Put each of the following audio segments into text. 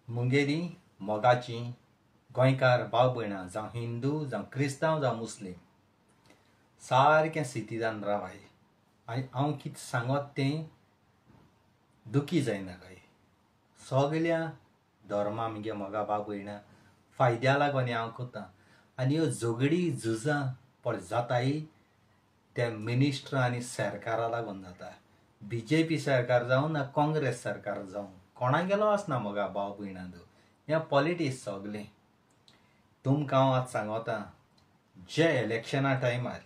मुंगेली मोगाची गोंयकार भाव भयणां जावं हिंदू जावं क्रिस्तांव जावं मुस्लीम सारकें सितीदान रावाय आनी हांव कितें सांगत तें दुखी जायनाकाय. सगल्या धर्मा मुगे मोगा भाव भयणां फायद्या लागून हांव करतां आनी ह्यो झगडी झुजां पळय जाताय ते मिनिस्टर आनी सरकारा लागून जाता. बीजेपी सरकार जावं ना काँग्रेस सरकार जावं कोणागेलो आसना मोगा भाव भयणां हें पॉलिटिक्स सगलें. तुमकां हांव आतां सांगता जे इलेक्शना टायमार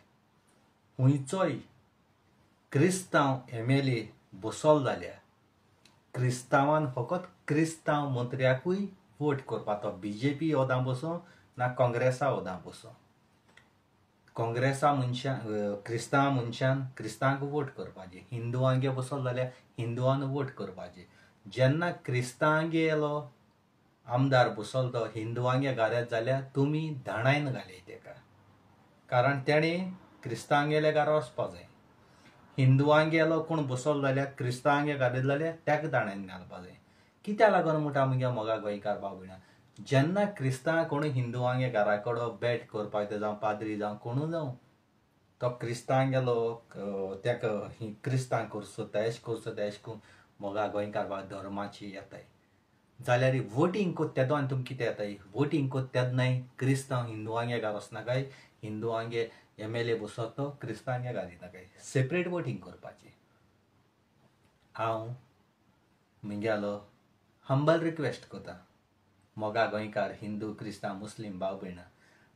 खंयचोय क्रिस्तांव MLA बसल जाल्यार क्रिस्तांवान फकत क्रिस्तांव मंत्र्याकूय वोट करपा, तो बीजेपी ओदां बसूं ना काँग्रेसा ओदां बसूं. काँग्रेसा मनशान क्रिस्तांव मनशान क्रिस्तांवांक वोट करपाचें, हिंदुआंगे बसल जाल्यार हिंदुआन वोट करपाचें. जेन्ना क्रिस्तांवांगेलो आमदार बसल तो हिंदुआंगे घालत जाल्यार तुमी धाणायन घालय तेका, कारण तेणें क्रिस्तांवांगेल्या घरा वचपा जाय. हिंदुआंगेलो कोण बसल जाल्यार क्रिस्तांवांगे घालत जाल्यार तेका धाणायन घालपा जाय. कित्याक लागून म्हणटा मुगे मोगा गोंयकार भाव भयणां, जेन्ना क्रिस्तांव कोणूय हिंदुआंगे घरा कडेन बेट करपाक येता जावं पाद्री जावं कोणूय जावं तो क्रिस्तांवांगेलो तेका क्रिस्तांव करचो तेश करचो तेश करून मोगा गोंयकार भाव धर्माची येताय जाल्यार वोटींग कोत्ता तेदो आनी तुमकां कितें येताय वोटींग कोत्ता तेन्नाय क्रिस्तांव हिंदुआंगे घाल वचनाकाय, हिंदुआंगे MLA बसत तो क्रिस्तांवांगे घालिनाकाय, सेपरेट वोटींग करपाचें. हांव मुगेलो हंबल रिक्वेस्ट करता मोगा गोंयकार हिंदू क्रिस्तांव मुस्लीम भाव भयणां,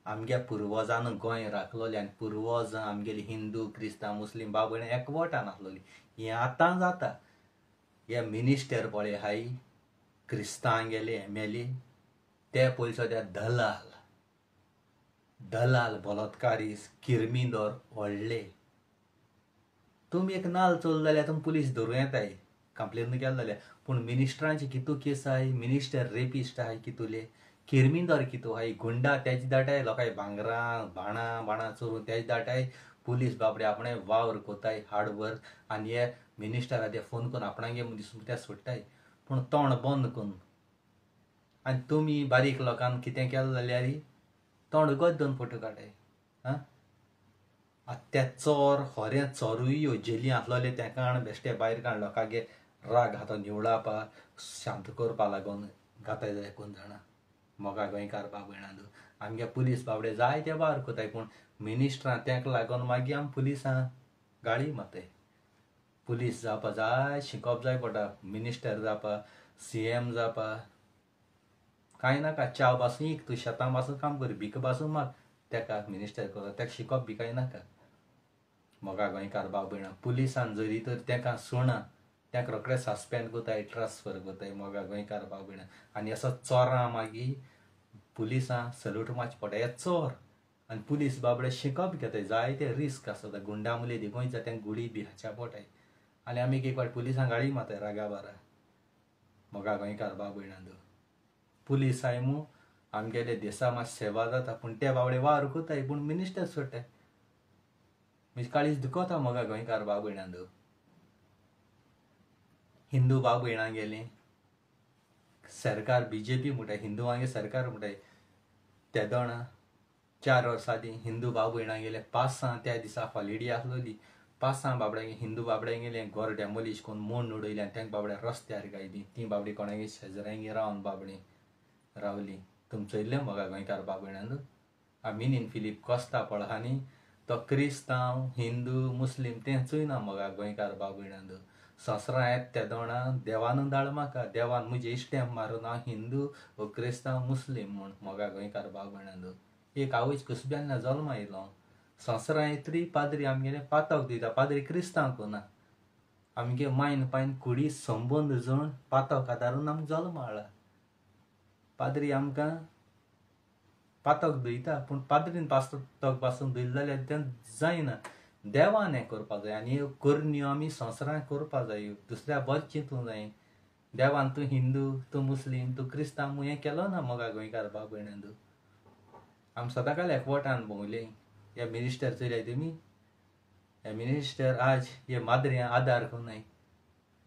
आमगे पुर्वजान गोंय राखलोलें आनी पुर्वजां आमगेली हिंदू क्रिस्तांव मुस्लीम भाव भयणां एकवटान आसलोली. हें आतां जाता. हे मिनिस्टर पळय आहाय क्रिस्तांवांगेले MLA ते पयसो त्या दलाल दलाल बलात्कारी किर्मिदोर व्हडले. तुमी एक नाल चोल जाल्यार तुमी पुलीस धरूं येताय कंप्लेन केलें जाल्यार, पूण मिनिस्टरांची कितू केस आहाय, मिनिस्टर रेपिस्ट आहाय कितुले, किर्मिदोर कितू आहाय, गुंडा तेज दाटाय लोकांक भांगरां बाणां बाणां चोरून तेज दाटाय पुलीस बाबडे आपणे वावर कोताय हार्ड वर्क आनी हे मिनिस्टरा ते फोन करून आपणागे मनीस ते सोडटाय पूण तोंड बंद करून. आनी तुमी बारीक लोकांक कितें केलें जाल्यार तोंड उगत दोन फोटो काडाय. आं आतां ते चोर खरें चोरूय जेली आसलोले तेका आनी बेश्टे भायर काड लोकांगे राग आतां निवळापा शांत करपा लागून घाताय जाल्यार कोण जाणा. मोगा गोंयकार भाव भयणां आमगे पुलीस बाबडे जायते वावर कोताय पूण मिनिस्टरां तेका लागून मागीर आमी पुलिसां गाळी मारताय. पुलीस जावपा जाय शिकोवप जाय पडटा, मिनिस्टर जावपा CM जावपा कांय नाका, च्याव पासून एक तूं शेतां पासून काम कर भीक पासून माग तेका मिनिस्टर करता तेका शिकोवप बी कांय नाका. मोगा गोंयकार भाव भयणां पुलिसान जरी तर तेका सोणा तेका रोखडे सस्पेंड करताय ट्रान्सफर करताय. मोगा गोंयकार भाव भयणां आनी असो चोरां मागीर पुलिसां सल्यूट मारचें पडटा. हे चोर आनी पुलीस बाबडे शिकप घेताय जायते रिस्क आसता, गुंडा मुले देखून जाता तेंका गुळी बी हाच्या पडटाय आनी आमी एक फावट पुलिसांक गाळी मारताय रागा बारा. मोगा गोंयकार भाव भयणां पुलीस आहाय मू आमगेले देसा मातशें सेवा जाता पूण ते बाबडे वावर करताय पूण मिनिस्टर सोडटाय. म्हणजे काळीज दुखता मोगा गोंयकार भाव भयणां. हिंदू भाव भयणां गेलीं सरकार बीजेपी म्हणटाय हिंदुआंगे सरकार म्हणटाय तेदोणा 4 वर्सां आदीं हिंदू भाव भयणां गेले पासां त्या दिसा हॉलिडे आसलोली पासां बाबड्यांगे हिंदू बाबड्यांगेलें घर डेमोलिश करून मोड उडयलें आनी तेंका बाबड्या रस्त्यार घायली. तीं बाबडी कोणागे शेजऱ्यांगे रावन बाबडी रावली. तुमी चोयल्लें मोगा गोंयकार भाव भयणां मिनीन फिलीप कोस्ता पळय आहा न्ही तो क्रिस्तांव हिंदू मुस्लीम तें चोयना मोगा गोंयकार भाव भयणां. संवसारां येता तेदोणा देवानू धाड म्हाका, देवान म्हजे इश्टें मारून हांव हिंदू वो क्रिस्तांव मुस्लीम म्हूण. मोगा गोंयकार भाव भयणां एक आवयच कुसब्यान जल्मा आयलो संवसारां येतरी पाद्री आमगेले पातक दिता, पाद्री क्रिस्तांव कोना आमगे मायन पायन कुडी संबंद जण पातक आदारून आमकां जल्मा हाडला. पाद्री आमकां पातक धुयता पूण पाद्रीन पातक पासून धुयलें जाल्यार तें जायना, देवान हें करपा जाय आनी ह्यो करण्यो आमी संवसारांत करपा जाय, दुसऱ्या बरें चिंतूंक जाय. देवान तूं हिंदू तूं मुस्लीम तूं क्रिस्तांव म्हूण हें केलो ना मोगा गोंयकार भाव भयणां. आमी सदांकाल एकवटान भोंवले. हे मिनिस्टर चोयल्याय तुमी, हे मिनिस्टर आज हे माद्रियां आदार कोन्नाय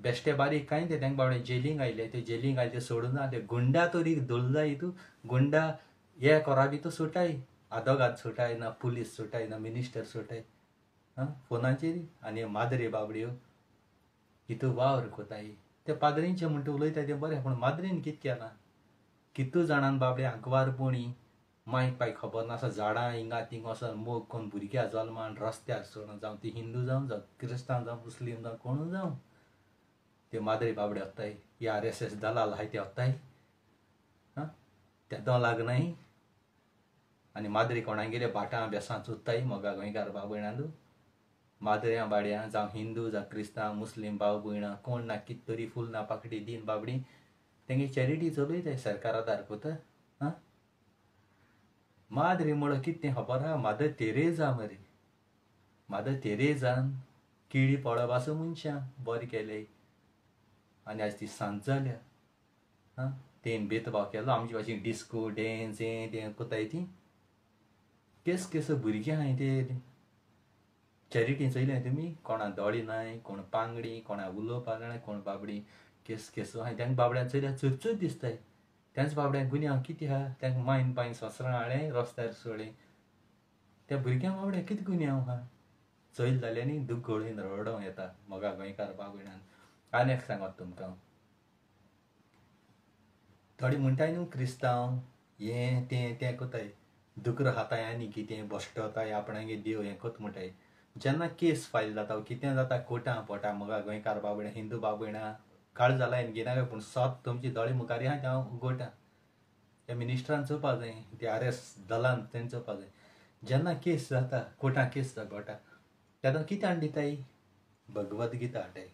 बेश्टे बारीक कांय ते तांकां बाबडे जेलींक आयले, ते जेलींक आयले ते सोडून ना. ते गुंडा तरी धरलाय तूं, गुंडा हे कोरा बी तूं सुटाय, आदोगाद सुटाय ना, पुलीस सुटाय ना, मिनिस्टर सुटाय. आं, फोनाचेर. आनी माद्री बाबड्यो कितू वावर कोताय. ते पाद्रींचे म्हणटा उलयताय तें बरें, पूण माद्रीन कितें केलां? कितू जाणान बाबडे आंकवारपणी मायक पाय खबर नासता, झाडां हिंगा थिंग वचोन मोग कोन्न भुरग्यां जल्मान रस्त्यार सोडून, जावं ती हिंदू जावं, जावं क्रिस्तांव जावं, मुस्लीम जावं, कोणूय जावं, ते माद्री बाबडे वताय, हे RSS दलाल आहाय ते वताय. आं, तेदो लागनाय. आनी माद्री कोणागेले भाटां बेसां चोत्ताय मोगा गोंयकार भाव भयणांनो. माद्र्यां बाड्यां जावं हिंदू जावं क्रिस्तांव मुस्लीम भाव भयणां कोण ना कित तरी फूल ना पाकडी दीन बाबडी तेंगे चॅरिटी चलयताय सरकार आदार कोता. आं, माद्री म्हणो कितें तें खबर आहा? मादर तेरेजा मरे, मादर तेरेजान किडी पळप आसूं मनशां बरें केलें आनी आज ती सांज जाल्या. आं, तेन भेदभाव केलो आमचे भाशेन डिस्को डॅन्स हें तें कोताय ती केस केस भुरगीं आहाय ते चॅरिटी चोयलें तुमी? कोणा दोळे नाय, कोण पांगडी, कोणा उलोवपा जाणा, कोण बाबडी केस केसो आहाय. तांकां बाबड्यां चोयल्यार चुरचूर दिसताय. त्याच बाबड्यांक गुन्यांव कितें आहा? तांकां मायन पायन सोसरां हाडलें रस्त्यार सोडलें. त्या भुरग्यांक बाबड्यांक कितें गुन्यांव आहा? चोयलें जाल्यार न्ही दूख गळून रडोंक येता मोगा गोंयकार भाव भयणान. आनी एक सांगत तुमकां, थोडे म्हणटाय न्हू क्रिस्तांव हें तें तें कोताय, दुकर खाताय आनी कितें भश्टोताय आपणागे देव हें कोत म्हणटाय. जेन्ना केस फायल जाता कितें जाता कोर्टां पोटा मोगा गोंयकार भाव भयणां हिंदू भाव भयणां काळ जाला घेनाका, पूण सत तुमची दोळे मुखार आहा तें हांव उगडटा. त्या मिनिस्टरान चोवपा जाय, ते RS दलान तेणें चोवपा जाय. जेन्ना केस जाता कोर्टां केस जाता कोर्टां तेन्ना कितें हाडून दिताय? भगवत गीता हाडटाय.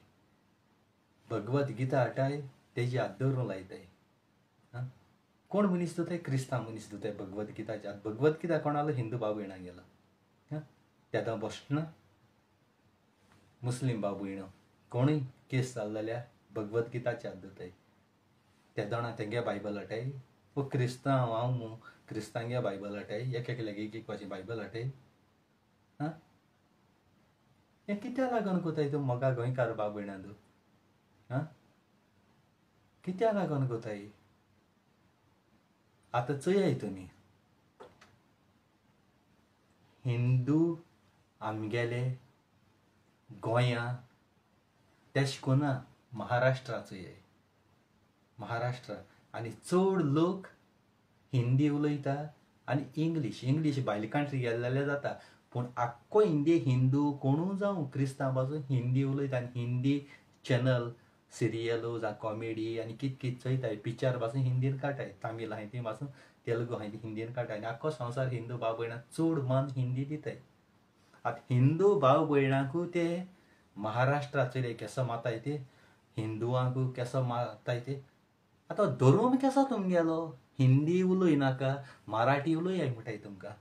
भगवत गीता हाडटाय, तेजी हात दवरूंक लायताय. आं, कोण मनीस दिताय? क्रिस्तांव मनीस दिताय भगवत गीताची हात. भगवत गीता कोणालो? हिंदू भाव भयणां गेलो. आं, तेन्ना बसना मुस्लीम भाव भयणां कोणूय केस जालो जाल्यार भगवत गीताची हात दिताय. तेदोणा तेंगे बायबल हाडटाय. वो क्रिस्तांव हांव न्हू क्रिस्तांगे बायबल हाडटाय, एक एकल्याक एक एक भाशेन बायबल हाडटाय. आं, हें कित्याक लागून कोताय तूं मोगा गोंयकार भाव भयणां तूं? आं, कित्याक लागून कोताय? आतां चोयाय तुमी, हिंदू आमगेले गोंया तेश कोना महाराष्ट्रा चोयाय, महाराष्ट्रा आनी चड लोक हिंदी उलयता आनी इंग्लीश. इंग्लीश भायले कंट्री गेले जाल्यार जाता, पूण आख्खो हिंदी हिंदू कोणूय जावं क्रिस्तांव पासून हिंदी उलयता आनी हिंदी चॅनल सिरियलो जावं कॉमेडी आनी कित कित चोयताय, पिक्चर पासून हिंदीन काडटाय, तामील आहाय ती पासून तेलुगू आहाय ती हिंदीन काडटाय. आनी आख्खो संवसार हिंदू भाव भयणां चड मन हिंदी दिताय. आतां हिंदू भाव भयणांकू ते महाराष्ट्रा चोयले केसो माताय ते, हिंदुआंकू केसो माताय ते. आतां धरून केसो तुमगेलो? हिंदी उलयनाका, मराठी उलयाय म्हणटाय तुमकां.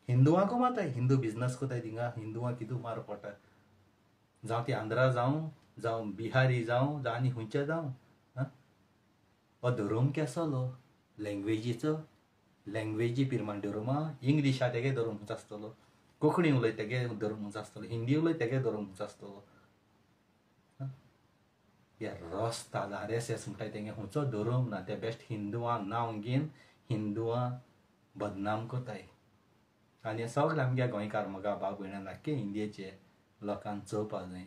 हिंदुआंकू माताय, हिंदू बिजनस कोताय थिंगा, हिंदुआंक कितू मार पडटा, जावं ती आंध्रा जावं, जावं बिहारी जावं, जावं आनी खंयचे जावं. आं, हो धर्म केसलो? लँग्वेजीचो, लँग्वेजी पिरमाण धर्म. इंग्लीश आहा तेगे धर्म खंयचो आसतलो, कोंकणी उलयता तेगे धर्म खंयचो आसतलो, हिंदी उलयता तेगे धर्म खंयचो आसतलो? हे रस्ताद RSS म्हणटाय तेंगे खंयचो धर्म ना. ते बेश्ट हिंदुआं नांव घेवन हिंदुआं बदनाम कोताय. आनी हे सगळे आमगे गोंयकार मोगा भाव भयणां आख्खे इंडियेचे लोकांक चोवपा जाय.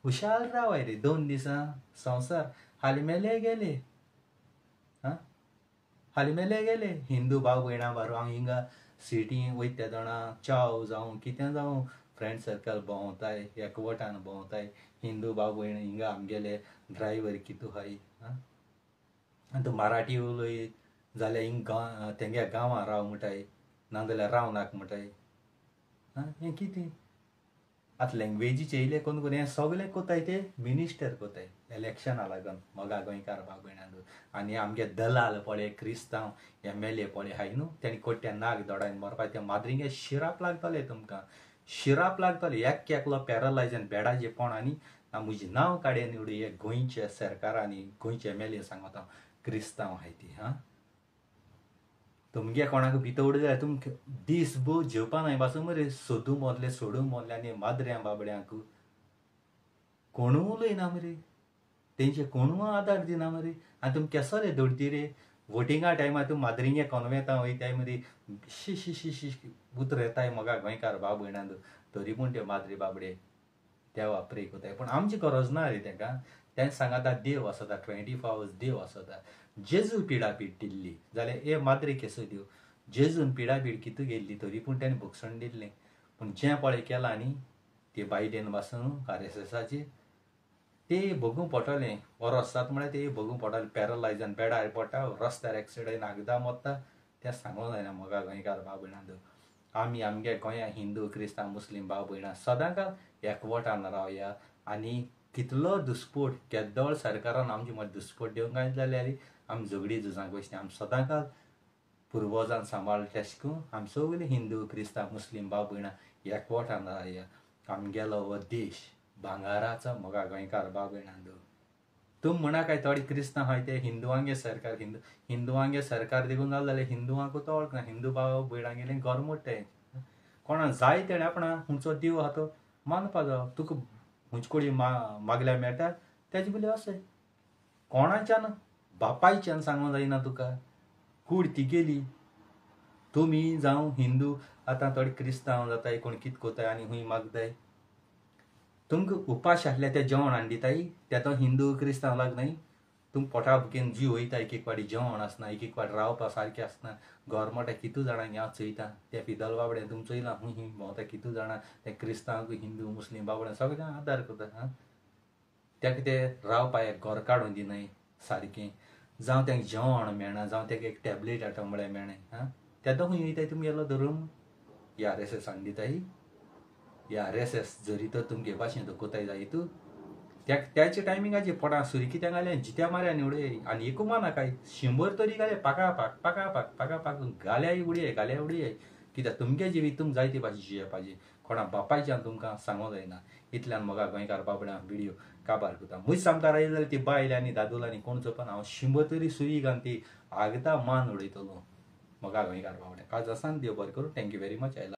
हुशार रावाय रे, 2 दिसां संवसार हालीं मेले गेले. आं, हालीं मेले गेले हिंदू भाव भयणां बारो. हांव हिंगा सिटी वयता तेदोणा चाव जावं कितें जावं फ्रेंड सर्कल भोंवताय, एकवटान भोंवताय. हिंदू भाव भयण हिंगा आमगेले ड्रायव्हर कितू आहाय. आं, आनी तूं मराठी उलयत जाल्यार हिंग तेंगे गांवां राव म्हणटाय, नाजाल्यार राव नाका म्हणटाय. आं, हें कितें? आतां लँग्वेजीचें येयलें कोण कोण हें सगळें कोताय ते मिनिस्टर कोताय इलेक्शना लागून मोगा गोंयकार भाव भयणांनो. आनी आमगे दलाल पळय क्रिस्तांव MLA पळय आहाय न्हू, तेणी कोट्या नाक दोडायन मरपाक. त्या माद्रींगे शिराप लागतले तुमकां, शिराप लागतले. एक एकलो पॅरलायज आनी बेडाचे पोण आनी म्हजें नांव काडे निवडू हे गोंयचे सरकार आनी गोंयचे MLA सांगता हांव, क्रिस्तांव आहाय ती. हां, तुमगे कोणाक भितर उडयले जाल्यार तुमकां दीस भर जेवपा नाय पासून मरे सोदूंक मोरले सोडूंक मोरले. आनी माद्र्यां बाबड्यांक कोणूय उलयना मरे. तेंचे कोणू आदार दिना मरे. आनी तुमी केसोले दोडती रे वोटिंगा टायमार तूं माद्रिंगे कोनवेंता वयताय मरे, शी शी शी शी उतर येताय मोगा गोंयकार भाव भयणां. तरी पूण त्यो माद्री बाबडे देवा प्रे कोताय. पूण आमची गरज ना रे तेका. तें सांगाता देव आसता 24 आवर्स देव आसता. जेजू पिडापीड दिल्ली जाल्यार हे माद्री केसो दिव, जेजून पिडापीड कितू गेल्ली तरी पूण तेणें भोगसण दिल्लें. पूण जें पळय केलां न्ही ते बायडेन पासून RSSाचेर ते भोगूंक पडटलें. वरोस जाता म्हळ्यार ते भोगूंक पडटलें. पॅरलायजान बेडार पडटा, रस्त्यार एक्सिडंट आगदा मरता. तें सांगूंक जायना मोगा गोंयकार भाव भयणां. आमी आमगे गोंया हिंदू क्रिस्तांव मुस्लीम भाव भयणां सदांकाळ एकवटान रावया. आनी कितलो दुस्पोट केदोळ सरकारान आमचे मदीं दुस्पोट दिवंक काय जाल्यार आमी झगडी झुजांक वचना. आमी सदांकाळ पुर्वजान सांबाळ तेश करून आमी सगळीं हिंदू क्रिस्तांव मुस्लीम भाव भयणां एकवटान रावया. आमगेलो हो देश भांगाराचो मोगा गोंयकार भाव भयणां. तुमी म्हणा काय थोडे क्रिस्तांव आहाय ते हिंदुआंगे सरकार, हिंदुआंगे सरकार देखून जालें जाल्यार हिंदुआंकू तो वळखना. हिंदू भाव भयणांगेलें घर मोडटाय. कोणा जाय तेणें आपणा खंयचो देव आहा तो मानपा जावो. तुका खंयचे कडेन मागल्यार मेळटा तेजे पयलीं अशें कोणाच्यान बापायच्यान सांगूंक जायना तुका. कूड तिगेली. तुमी जावं हिंदू आतां थोडे क्रिस्तांव जाताय, कोण कितें कोताय आनी खूंय मागताय. तुमकां उपाश आसल्यार तें जेवण हाडून दिताय, तें तो हिंदू क्रिस्तांव लागनाय. तुमकां पोटा भुकेन जीव वयता. एक एक फावटी जेवण आसना, एक एक फावटी रावपा सारकें आसना. गोरमेंटा कितू जाणांक हांव चोयता त्या फिदल बाबड्यान तुमी चोयलां खूंय खूंय भोंवता कितू जाणां ते क्रिस्तांव हिंदू मुस्लीम बाबड्यान सगळ्यांक आदार करता. आं तेका ते रावपा एक घर काडून दिनाय सारकें, जावं तेंका जेवण मेळना, जावं तेका एक टॅबलेट हाडटा म्हळ्यार मेळना. आं तेदो खूंय वयताय तुमगेलो धर्म? ही RSS हाडून दिताय. ही RSS जरी तर तुमगे भाशेन दखोताय जाय तूं त्याच्या टायमिंगाचे पोटा सुरी कित्याक घालें जित्या माऱ्या उडय आनी एकू मानाकाय 100 तरी घाले पाका पाक पाका पाक पाका पाक घाल्याय उडय घाल्या उडय. कित्याक तुमगे जिवीत तुमकां जाय ते भाशेन जियेवपाचें. कोणा बापायच्यान तुमकां सांगूंक जायना. इतल्यान मोगा गोंयकार बाबड्यां व्हिडियो काबार करता. म्हज सामकार आयली जाल्यार ती बायल आनी दादूल आनी कोण चोवपाना. हांव 100 तरी सुरी घालून ती आगदा मान उडयतलो. मोगा गोंयकार बाबड्यां काज आसान देव बरें करूं. Thank you very much. I